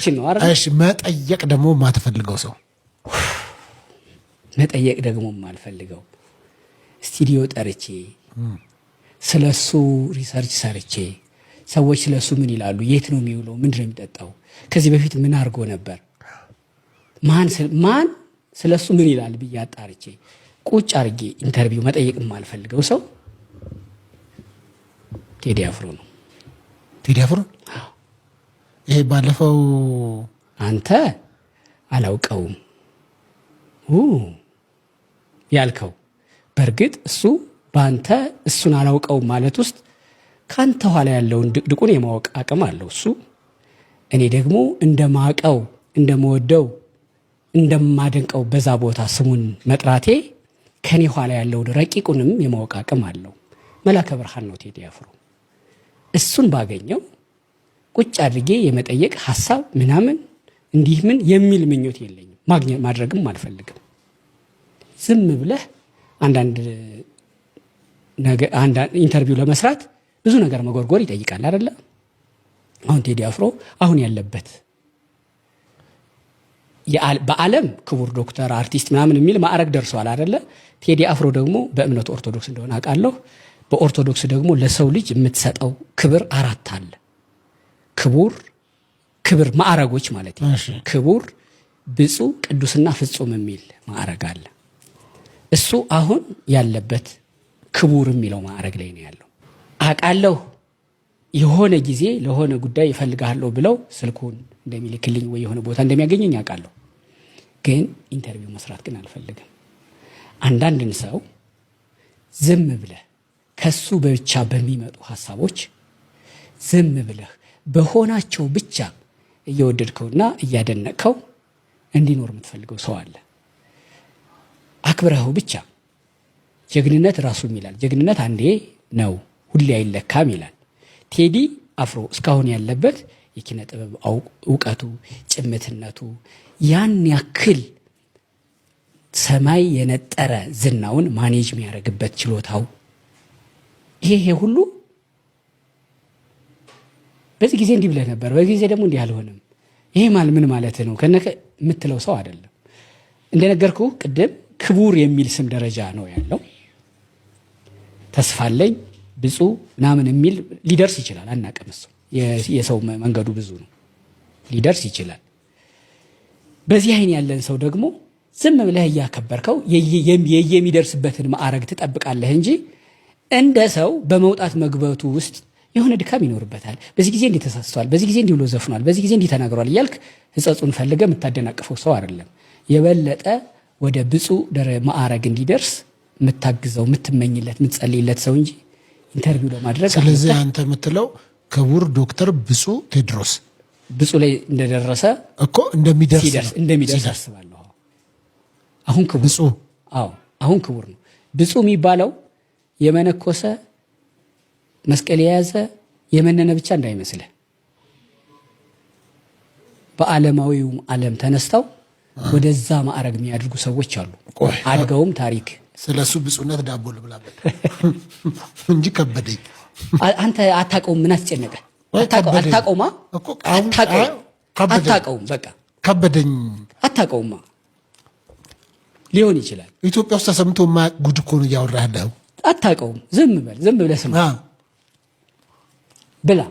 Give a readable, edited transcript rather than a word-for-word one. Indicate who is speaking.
Speaker 1: ይችን ነው አይደል?
Speaker 2: እሺ፣ መጠየቅ ደግሞ የማትፈልገው ሰው?
Speaker 1: መጠየቅ ደግሞ የማልፈልገው፣ ስቱዲዮ ጠርቼ ስለሱ research ሰርቼ፣ ሰዎች ስለሱ ምን ይላሉ፣ የት ነው የሚውለው፣ ምንድን ነው የሚጠጣው፣ ከዚህ በፊት ምን አድርጎ ነበር፣ ማን ስለሱ ምን ይላል ብዬ አጣርቼ ቁጭ አድርጌ interview መጠየቅ የማልፈልገው ሰው ቴዲ አፍሮ ነው።
Speaker 2: ቴዲ አፍሮ ይሄ ባለፈው
Speaker 1: አንተ አላውቀውም ያልከው፣ በእርግጥ እሱ በአንተ እሱን አላውቀውም ማለት ውስጥ ከአንተ ኋላ ያለውን ድቅድቁን የማወቅ አቅም አለው እሱ። እኔ ደግሞ እንደማቀው፣ እንደምወደው፣ እንደማደንቀው በዛ ቦታ ስሙን መጥራቴ ከኔ ኋላ ያለውን ረቂቁንም የማወቅ አቅም አለው። መላከ ብርሃን ነው ቴዲ አፍሮ። እሱን ባገኘው ቁጭ አድርጌ የመጠየቅ ሀሳብ ምናምን እንዲህ ምን የሚል ምኞት የለኝም። ማግኘት ማድረግም አልፈልግም። ዝም ብለህ አንዳንድ interview ለመስራት ብዙ ነገር መጎርጎር ይጠይቃል አይደለ? አሁን ቴዲ አፍሮ አሁን ያለበት በዓለም ክቡር ዶክተር፣ አርቲስት ምናምን የሚል ማዕረግ ደርሷል አይደለ? ቴዲ አፍሮ ደግሞ በእምነቱ ኦርቶዶክስ እንደሆነ አውቃለሁ። በኦርቶዶክስ ደግሞ ለሰው ልጅ የምትሰጠው ክብር አራት አለ። ክቡር፣ ክብር ማዕረጎች ማለት ነው። ክቡር፣ ብፁዕ፣ ቅዱስና ፍጹም የሚል ማዕረግ አለ። እሱ አሁን ያለበት ክቡር የሚለው ማዕረግ ላይ ነው ያለው። አውቃለሁ፣ የሆነ ጊዜ ለሆነ ጉዳይ እፈልግሃለሁ ብለው ስልኩን እንደሚልክልኝ ወይ የሆነ ቦታ እንደሚያገኘኝ አውቃለሁ። ግን interview መስራት ግን አልፈልግም። አንዳንድን ሰው ዝም ብለህ ከሱ ብቻ በሚመጡ ሀሳቦች፣ ዝም ብለህ በሆናቸው ብቻ እየወደድከውና እያደነቅከው እንዲኖር የምትፈልገው ሰው አለ። አክብረኸው ብቻ። ጀግንነት ራሱም ይላል፣ ጀግንነት አንዴ ነው፣ ሁሌ አይለካም ይላል። ቴዲ አፍሮ እስካሁን ያለበት የኪነ ጥበብ እውቀቱ፣ ጭምትነቱ፣ ያን ያክል ሰማይ የነጠረ ዝናውን manage የሚያደርግበት ችሎታው፣ ይሄ ሁሉ በዚህ ጊዜ እንዲህ ብለህ ነበር፣ በዚህ ጊዜ ደግሞ እንዲህ አልሆነም፣ ይሄ ምን ማለት ነው ከነከ የምትለው ሰው አይደለም። እንደነገርኩ ቅድም ክቡር የሚል ስም ደረጃ ነው ያለው። ተስፋለኝ ብፁዕ ምናምን የሚል ሊደርስ ይችላል። አናውቅም። እሱ የሰው መንገዱ ብዙ ነው። ሊደርስ ይችላል። በዚህ አይን ያለን ሰው ደግሞ ዝም ብለህ እያከበርከው የሚደርስበትን ማዕረግ ትጠብቃለህ እንጂ እንደ ሰው በመውጣት መግባቱ ውስጥ የሆነ ድካም ይኖርበታል። በዚህ ጊዜ እንዲህ ተሳስቷል፣ በዚህ ጊዜ እንዲህ ብሎ ዘፍኗል፣ በዚህ ጊዜ እንዲህ ተናግሯል እያልክ ሕጸጹን ፈልገህ የምታደናቅፈው ሰው አይደለም። የበለጠ ወደ ብፁዕ ማዕረግ እንዲደርስ የምታግዘው፣ የምትመኝለት፣ የምትጸልይለት ሰው እንጂ interview ለማድረግ
Speaker 2: ስለዚህ አንተ የምትለው ክቡር ዶክተር ብፁዕ ቴድሮስ
Speaker 1: ብፁዕ ላይ እንደደረሰ
Speaker 2: እኮ እንደሚደርስ
Speaker 1: እንደሚደርስ አስባለሁ። አሁን ክቡር
Speaker 2: ብፁዕ።
Speaker 1: አዎ፣ አሁን ክቡር ነው። ብፁዕ የሚባለው የመነኮሰ፣ መስቀል የያዘ፣ የመነነ ብቻ እንዳይመስልህ። በዓለማዊው ዓለም ተነስተው ወደዛ ማዕረግ የሚያድርጉ ሰዎች አሉ። አድገውም ታሪክ
Speaker 2: ስለ እሱ ብፁዕነት ዳቦ ልብላበት እንጂ ከበደኝ።
Speaker 1: አንተ አታውቀውም። ምን አስጨነቀ? አታውቀውማ። አታውቀውም። በቃ
Speaker 2: ከበደኝ።
Speaker 1: አታውቀውማ። ሊሆን ይችላል።
Speaker 2: ኢትዮጵያ ውስጥ ተሰምቶ የማያውቅ ጉድ እኮ ነው እያወራህ ያለኸው።
Speaker 1: አታውቀውም። ዝም በል፣ ዝም ብለህ ስማ፣ ብላ።